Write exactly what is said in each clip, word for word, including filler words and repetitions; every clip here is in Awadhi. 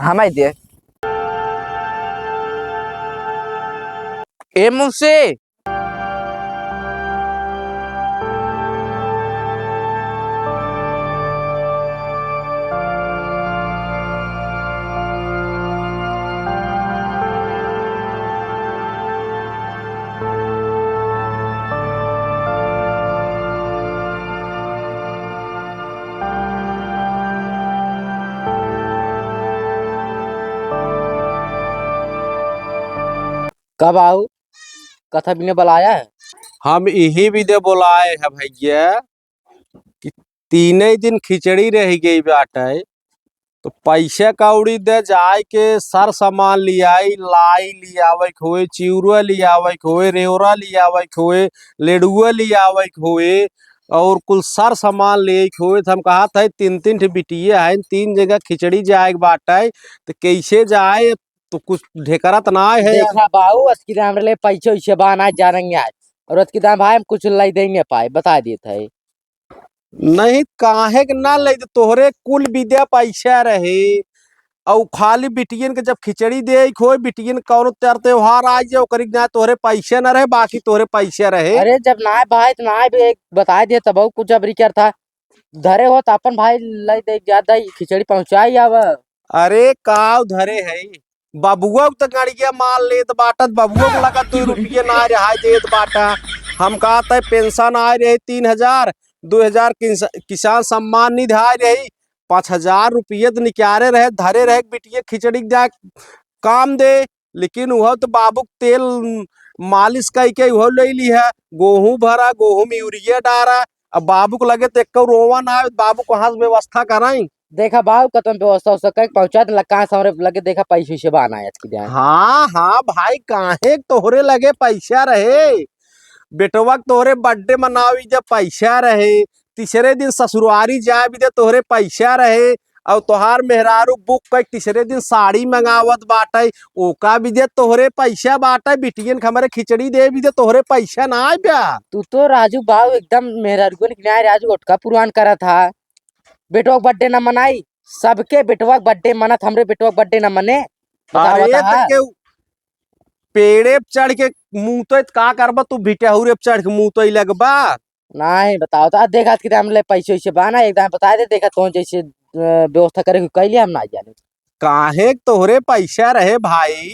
हमाई दे। ए मुंशी, कब आऊ? कथा बिने बुलाया है? हम इही बिदे बोलाए है भैया कि तीने दिन खिचड़ी रह गई बाटे, तो पैसा कौड़ी दे जाए के सर सामान लियाई, लाई लियावे के होए, चिउरा लियावे के होए, रेवरा लियावे के होए, लेडुआ लियावे के होए, और कुल सर सामान ले के होए। तो हम कहा था, तीन तीन ठे बिटिया हैं, तीन जगह खिचड़ी जाए के बाटे, तो कैसे जाए? तो कुछ ढेकरा तो ना है यार। देखा बाऊ, अतकी दाम ले पैसे वैसे बा ना जानेंगे आज, और अतकी दाम भाई हम कुछ लाई दे ना पाए, बता देत है। नहीं, काहे के ना ले दे, तोहरे कुल बिद्या पैसा रहे, और खाली बिटियन के जब खिचड़ी दे के होए, बिटियन कौनो तर त्योहार आ जाए, ओकरी के ना तोहरे पैसा ना रहे, बाकी तोहरे पैसा रहे। अरे जब ना भाई तो ना भी एक बता दे तब कुछ जबरी कर था, धरे हो तो अपन भाई लाई दे, ज्यादा ही खिचड़ी पहुँचाई आवा। अरे काव धरे है, बबुआ के तो गड़िया माल लेत बाटत, बबुआ के लगा दो रुपये ना रिहाई देत बाटा। हम कहत है पेंशन आए रहे तीन हजार, दो हजार किस-, किसान सम्मान निधि आए रही, पाँच हजार रुपये तो निकारे रहे, धरे रहे बिटिया खिचड़ी के जाए काम दे, लेकिन वह तो बाबू के तेल मालिश कई के वह ले ली है, गोहूँ भरा, गोहूँ में यूरिया डारा। अब बाबू को लगे तो एक रोवा ना आवे, बाबू कहाँ से व्यवस्था कराई? देखा बाबू, कतन व्यवस्था हो सके, पहुँचा दे, लगा से हमरे लगे, देखा, पैसे से बहाना है आज की जाए। हाँ, हाँ भाई, काहे के तोहरे लगे पैसा रहे? बेटवा के तोहरे birthday मनावी जब पैसा रहे, तीसरे दिन ससुरारी जाए भी दे तोहरे पैसा रहे, और तोहार मेहरारू book कई तीसरे दिन साड़ी मंगावत बाटे, ओका भी दे तोहरे पैसा बाटे, बिटियन के हमरे खिचड़ी दे भी दे तोहरे पैसा ना आए बा। तू तो राजू बाबू एकदम मेहरारू के न्याय राजू ओटका पुरवान करत हा। बेटवा के birthday ना मनाई, सबके बेटवा के birthday मनत, हमरे बेटवा के birthday ना मने? बताओ, अरे बता। तो केहू पेड़े पे चढ़ के मुँह तो का करबा तू, भिटहुरे पे चढ़ के मुँह तो लगबा। नहीं बताओ तो, आ देखा कि हमले पैसे वैसे बा ना, एक दाम बता दे, देखा तो जैसे, अ, व्यवस्था करे के कैले हम ना जाने। काहे के तोहरे पैसा रहे भाई,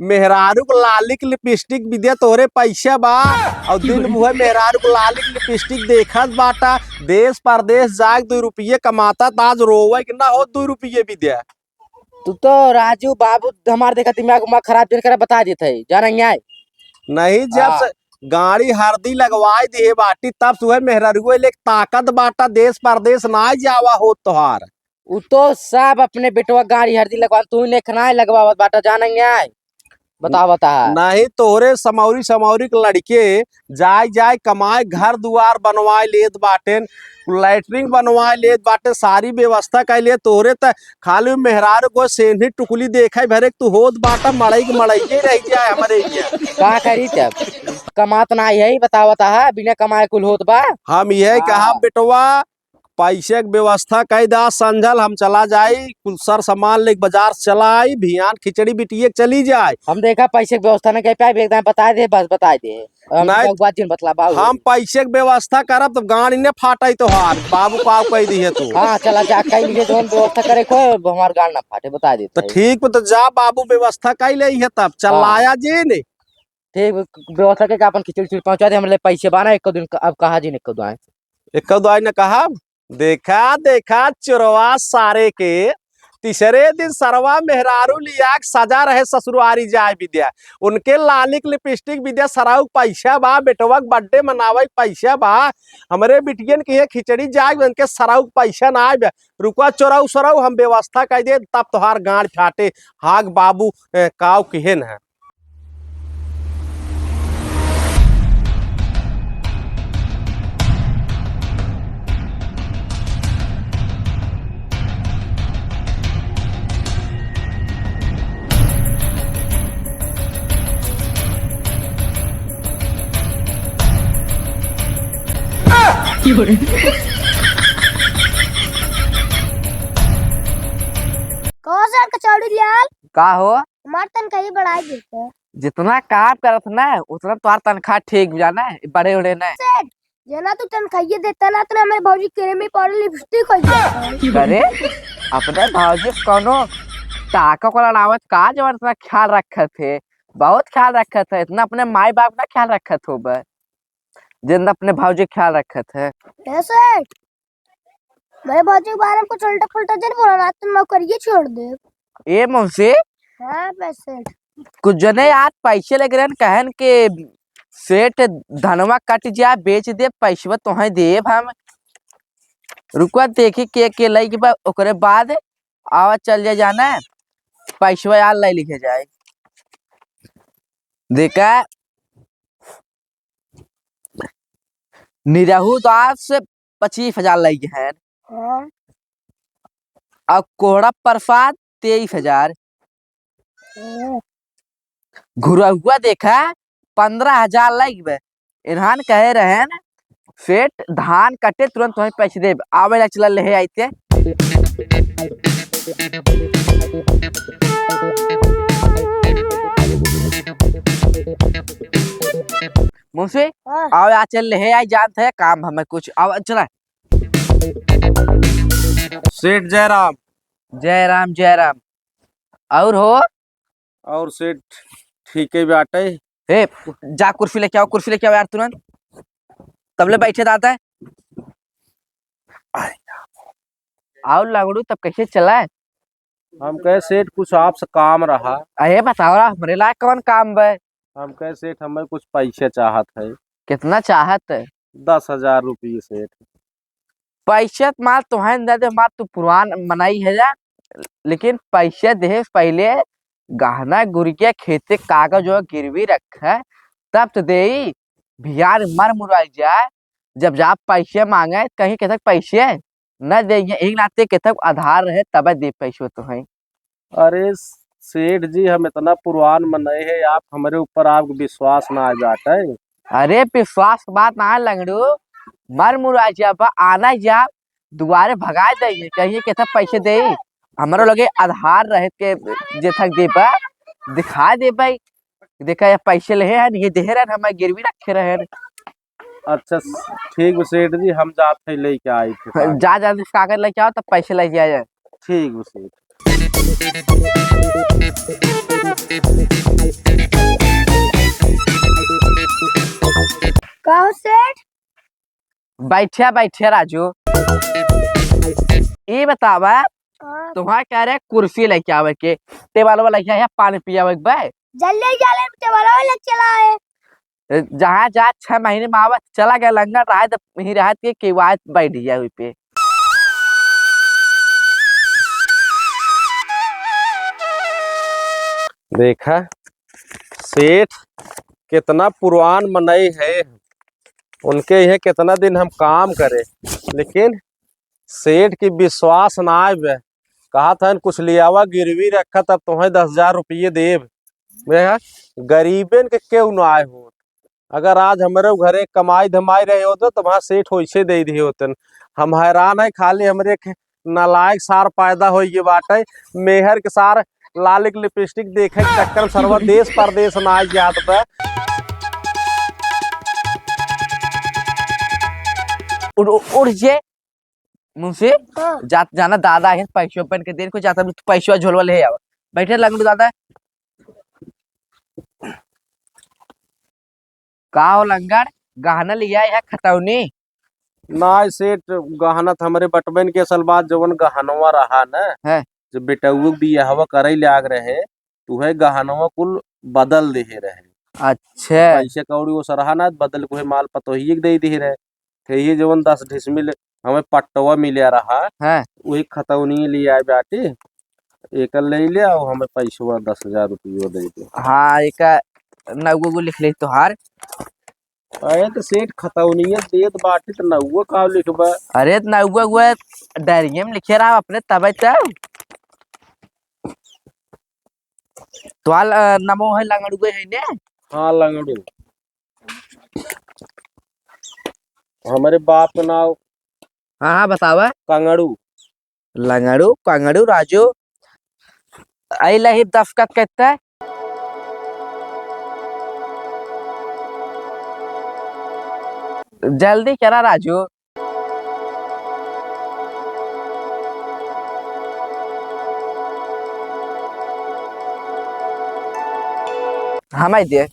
मेहरारू के लाली के lipstick भी दे तोहरे पैसा बा, और दिन मुहे मेहरारू के लाली के lipstick देखत बाटा, देश परदेश जाके दो रुपये कमाता, त आज रोवे के ना हो दो रुपये भी दे। तू तो राजू बाबू हमार देखा दिमाग उमाग खराब जन करा बता देत है, जाना नहीं आए। नहीं, जब हाँ। से गाड़ी हरदी लगवाए दिहे बाटी, तब से उहे मेहररुए लेके ताकत बाटा, देश परदेश ना जावा हो तोहार। उ तो सब अपने बेटवा गाड़ी हरदी लगवा, तू ने खनाए लगवावत बाटा, जाना नहीं आए। बताओ, बता। नहीं, तोहरे समौरी, समौरी के लड़के जाए, जाए कमाए, घर दुआर बनवाए लेत बाटेन, लैट्रिन बनवाए लेत बाटे, सारी व्यवस्था कर ले। तोहरे त खाली मेहरारू को सेन्ही टुकली देखे भरे तू होत बाटा, मड़ई के मड़ई रह जाए हमरे हियाँ। का करी तब? कमात ना है, बतावत हा, बिना कमाए कुल होत बा। हम यही हाँ। कहा बेटवा, पैसे के व्यवस्था कई दा संझल, हम चला जाई, कुल सर सामान लेके बाजार से चला आई, भियान खिचड़ी बिटिए के चली जाए। हम देखा पैसे के व्यवस्था नहीं कर पाए, एकदम बता दे, बस बता दे। हम नहीं, एक बात जिन बतला बाबू। हम पैसे के व्यवस्था करब तब गाड़ी ने फाटे तोहार, बाबू का कह दिए तू। हाँ, चला जा, कह दिए जौन व्यवस्था करे को, हमार गाड़ी ना फाटे, बता दे तो। ठीक बा, तो जा बाबू, व्यवस्था कई ले है तब, चल हाँ। आया जी ने। ठीक, व्यवस्था करके अपन खिचड़ी उचड़ी पहुँचा दे, हमरे पैसे बाना, एक दिन अब कहा जी ने, एक दो आए। एक दो आए न कहा, देखा, देखा, चोरवा सारे के, तीसरे दिन सरवा मेहरारू लिया के सजा रहे ससुरारी जाए विद्या, उनके लालिक लिपस्टिक विद्या, सराऊ के पैसा बा, बेटवा के birthday मनावे के पैसा बा, हमरे बिटियन के यहाँ खिचड़ी जाए, उनके सराऊ के पैसा ना आए बा। रुकवा चोरऊ, सराऊ, हम व्यवस्था कर दे, तब तोहार गांड फाटे, हाग बाबू, ए, काव किहे न है। कौन सा अरे लाल। का हो? हमार तनखाही बढ़ाई देते। जितना काम करत ना, उतना तोहार तनखाह ठीक बा जाने, बड़े उड़े ना। सेठ, जेना तू तनखाही देता ना, उतना हमारे भौजी के में पाउडर लिपस्टिक हो जाता। अरे, अपने भौजी से कौनो टाका को लड़ावत का, जवन इतना ख्याल रखत है? बहुत ख्याल रखत है, इतना अपने माई बाप ना ख्याल रखत होबे, जितना अपने भौजी ख्याल रखत है। ए सेठ, मेरे भौजी के बारे में कुछ उल्टा पुल्टा जन बोला ना, तो नौकरिये छोड़ दे। ए मुंशी, हाँ बे सेठ। कुछ जने यार पैसे लेके रहन, कहन के सेठ धनवा कट जा, बेच दे, पैसवा तोहे देब हम। रुकवा देखी के के लई के बा, ओकरे बाद आवा चल जा जाना, पैसवा यार ले लिखे जाए। देखा, निरहू दास पच्चीस हजार लई के हैं। हाँ। और कोहड़ा प्रसाद तेईस हजार। हाँ। घुरहुआ देखा पन्द्रह हजार लई बे। इन्हान कहे रहन, "सेठ धान कटे तुरंत तुम्हें पैसे देब।" आवे ला चला ले आइते। मुंशी, हाँ। आवे आ चल ले आई, जानत है काम हमें कुछ। आवे चला। सेठ जय राम। जय राम, जय राम। और हो? और सेठ ठीक ही बाटे। ए, जा कुर्सी लेके आओ, कुर्सी लेके आओ यार तुरंत। तबले बैठे दादा। आओ लंगड़ू, तब कैसे चला है? हम कहे सेठ कुछ आपसे काम रहा। अरे बताओ ना, हमरे लायक कौन काम बे? हम कहे सेठ हमें कुछ पैसे चाहत है। कितना चाहत है? दस हजार रुपये सेठ। पैसे त माल तोहन दे दे, माल तू पुरान मनई है जा, लेकिन पैसे देहे से पहिले गहना गुरिया खेते कागज जो गिरवी रखे, तब तो देई। भियान मर मुराई जाए, जब जा पैसे मांगे कहीं कहते पैसे न देंगे, एक नाते कहते आधार रहे तब दे पैसे तो है। अरे सेठ जी, हम इतना पुरान मनई है, आप हमरे ऊपर आपको विश्वास ना आ जाता है। अरे विश्वास के बात ना है लंगड़ू, मर मुराई जाब, आना जाब, दुआरे भगाए देंगे, कहिए कि सब पैसे दे, हमरो लगे आधार रहे के जे थक देबा, दिखा देबा, देखा ये पैसे ले हैं, ये दे रहे, हमें गिरवी रखे रहे। अच्छा, ठीक बा सेठ जी, हम जात है लेके आई थे कागज। जा, जल्दी से कागज लेके आओ, तब पैसे लेके आए। ठीक बा सेठ। का हो सेठ? बैठे, बैठे राजू। ई बतावा, हाँ। तुम्हारे कह रहे कुर्सी लेके आवे के, टेबलवा लेके आए, पानी पियावे के बे। जल्दी जाले, टेबलवा लेके चला आए। ए, जहाँ जा छह महीने में आवत चला गया लंगड़, रहे तो यहीं रहत के, के वात बैठ गया हुई पे। देखा सेठ, कितना पुरान मनई है, उनके यहाँ कितना दिन हम काम करे, लेकिन सेठ की विश्वास ना आवे। कहत हन, "कुछ लियावा, गिरवी रखा, तब तुम्हें दस हजार रुपये देब।" मैं कहा, गरीबन के केहू ना आए हो। अगर आज हमरे घरे कमाई धमाई रहे होते, तो वहाँ सेठ वैसे दे दिए होते। हम हैरान है, खाली हमरे एक नालायक सार पैदा होइए बाटे, मेहर के सार लालिक लिपस्टिक देखे के चक्कर में सरवा देश परदेश ना जात बा। उड़, उड़ जे मुंशी, हाँ। जात जाना दादा है, पैसवा बन के देर को जाता, तू पैसवा झोलवा ले आवा। बैठे लंगड़ू दादा। का हो लंगड़, गहना लिया है खतौनी? ना सेठ, गहना त हमरे बटबन के असल बात, जवन गहनवा रहा न, हैं। जब बेटउआ के बियाहवा करे लाग रहे, त उहे गहनवा कुल बदल देहे रहे। अच्छा। पैसे कौड़ी वो सरहा ना, बदल के उहे माल पतोहिए के दे दिहे रहे। थे ये जवन दस डिसमिल हमें पट्टवा मिले रहा, हैं। वही खतौनी लिया बाटी, एकर ले ले, और हमें पैसवा दस हजार रुपयो दे दे। हाँ, एका नौगो गो लिख ले तोहार। अरे तो सेठ, खतौनिया देत बाटी तो नौगो का लिखबा? अरे तो नौगो गो डायरिये में लिखे रहा अपने, तबे तो। तोहार, अ, नमो है लंगड़ुए है ने? हाँ, लंगड़ू। हमारे बाप का नाम हाँ, हाँ, बतावा। कंगड़ू। लंगड़ू, कंगड़ू, राजू। अइला ही दस्तखत करते। जल्दी करा राजू। हमाई दे।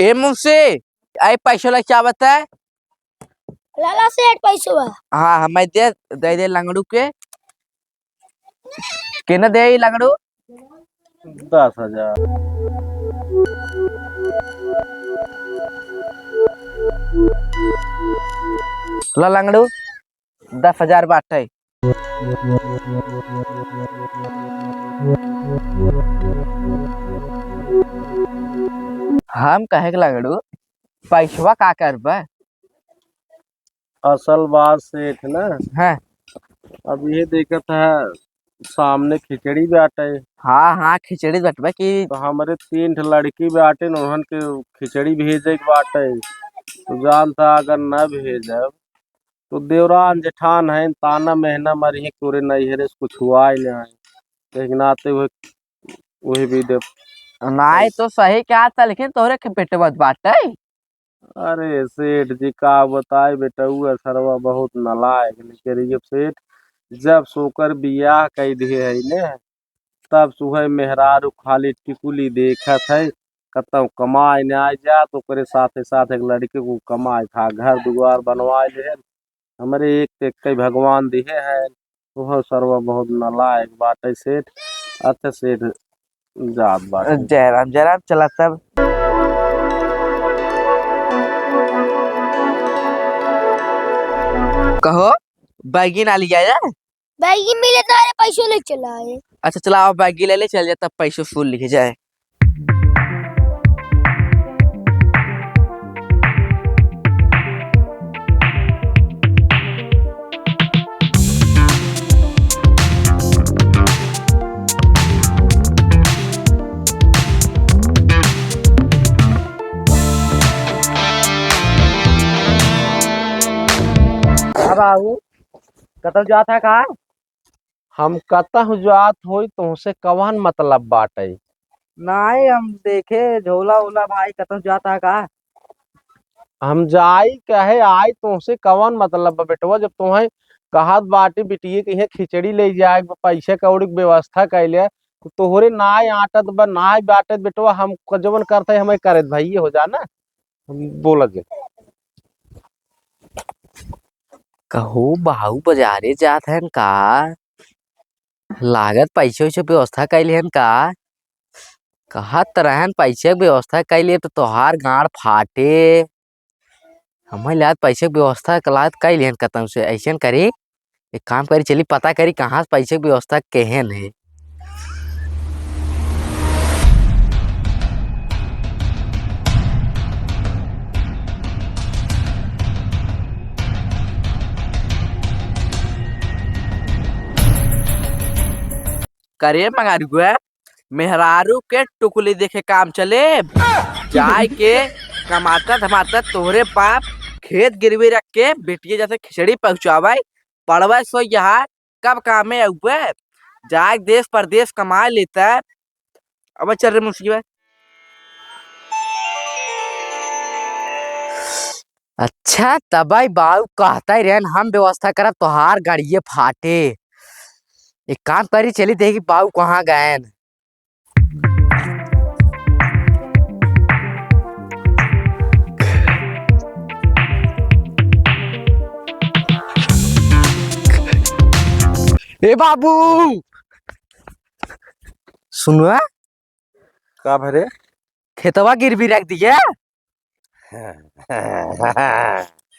ए मुंशी, आई पैसो लेके आवत है। लाला सेठ पैसो बा। हाँ, हमाई दे, दे दे लंगड़ू के। केना दे ई लंगड़ू? दस हजार। ला लंगड़ू, दस हजार बाटे। हम कहे के लंगड़ू, पैसवा का करबा? असल बात सेठ ना, हाँ। अब ये देखत है, सामने खिचड़ी बाटे। हाँ, हाँ, खिचड़ी बटबे की। तो हमरे तीन ठे लड़की बाटे न, उन्हन के खिचड़ी भेजे के बाटे। तो जानता, अगर न भेजब, तो देवरान जेठान हैं, ताना मेहना मरिहे, तोरे नैहरे से कुछ हुआ ही नहीं। एक नाते हुए वही भी दे। नाई तो सही कहा था, लेकिन तोहरे के बेटवा बाटे। अरे सेठ जी, का बताई बेटउआ, सरवा बहुत नालायक निकरी। जब सेठ, जब से ओकर बियाह कई दिए है ने, तब से उहै मेहरारू खाली टिकुली देखत है, कतौ कमाए न आए जात, ओकरे साथे साथ एक लड़के को कमाए खा, घर दुआर बनवाए ले। हमरे एक ते कई भगवान दिहे हैं, वह सरवा बहुत नालायक बाटे सेठ। अच्छा सेठ, जात बाटे। जय राम, जय राम, चला तब। कहो, बैगी ना लिया जाए? बैगी मिले तो अरे पैसो ले चला आए। अच्छा, चला, आओ, बैगी ले ले, चल जा, तब पैसो फूल लिखे जाए। अब आओ, कतौ जात है का? हम कतहु जात होई, तोहसे कवन मतलब बाटे? नाहीं, हम देखे झोला ओला भाई कतहु जात है का? हम जाई कहे आई, तोहसे कवन मतलब बा बेटवा? जब तोहे कहत बाटी बिटिये के इहे खिचड़ी ले जाए के बा, पैसे कौड़ी के व्यवस्था कैले, तो तोहरे नाय आटत बा, नाय बाटत बेटवा, हम क-, जवन करत है हमें करत भाई हो जा ना, हम बोलत जे। कहू बाऊ बजारे जात हन का? लागत पैसे वैसे व्यवस्था कैले हन का? कहत रहन पैसे के व्यवस्था कैले तो तोहार गाड़ फाटे। हमें लागत पैसे के व्यवस्था क लागत कैले हन कतौ से। ऐसन करी, एक काम करी, चली पता करी कहाँ से पैसे के व्यवस्था केहन है। करे मंगारुआ, मेहरारू के टुकली देखे काम चले। जाए के कमाता धमाता तोहरे बाप खेत गिरवी रख के बेटिये जाते खिचड़ी पहुँचावे, पड़वे सो यहाँ कब कामे अउबे? जाए देश परदेश कमाए लेता। अब चल रे मुंशी भाई। अच्छा, तबई बाऊ कहता ही रहन, हम व्यवस्था करब, तोहार गाड़िए फाटे। एक काम करी, चली देखी बाऊ कहाँ गएन। ए बाबू, सुनवा। का भरे? खेतवा गिरवी रख दिए।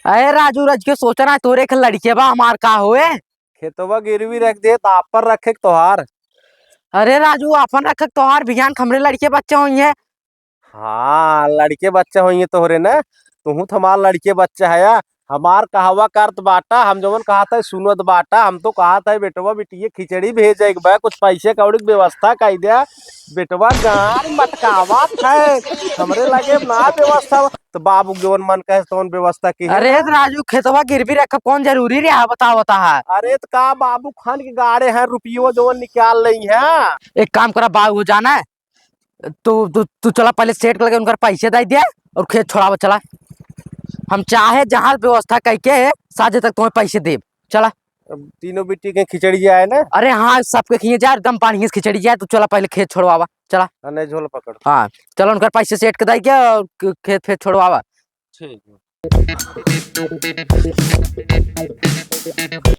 अरे राजू, रज के सोचा ना, तोरे एक लड़के बा, हमार का होए? खेतवा गिरवी रख दे, तो आप पर रखे के तोहार। अरे राजू, अपन रखे के तोहार, बिहान क हमरे लड़के बच्चे होइहैं। हाँ, लड़के बच्चे होइहैं तोहरे ना, तुहूँ तो हमार लड़के बच्चे हया। हमार कहवा करत बाटा, हम जवन कहत है सुनत बाटा। हम तो कहत है बेटवा बिटिये खिचड़ी भेजे के बा, कुछ पैसे कौड़ी के व्यवस्था कइ द्या। बेटवा गार मटकावत है, हमरे लगे ना व्यवस्था। तो बाबू जवन मन कहे तवन व्यवस्था की है। अरे तो राजू, खेतवा गिरवी रखब कौन जरूरी रे, हाँ बतावा, बता है। अरे तो का बाबू खान के गाड़े हैं, रुपयो जवन निकाल लेइ है। एक काम करा बाबू, जाना है, तू तू तू चला पहले सेठ के लगे उनकर पैसे दइ द्या और खेत छोड़ावा चला। हम चाहे जहाँ व्यवस्था कइके साँझे तक तुम्हें पैसे देब। चला। अब तीनों बिट्टी के खिचड़ी जाए ना। अरे हाँ, सबके खिए जाए, एकदम बढ़िया से खिचड़ी जाए। तू चला पहले खेत छोड़वावा, चला। हाँ, नहीं झोल पकड़। हाँ, चला उनकर पैसे सेठ के दइ द्या और ख-, खेत फेत छोड़वावा। ठीक।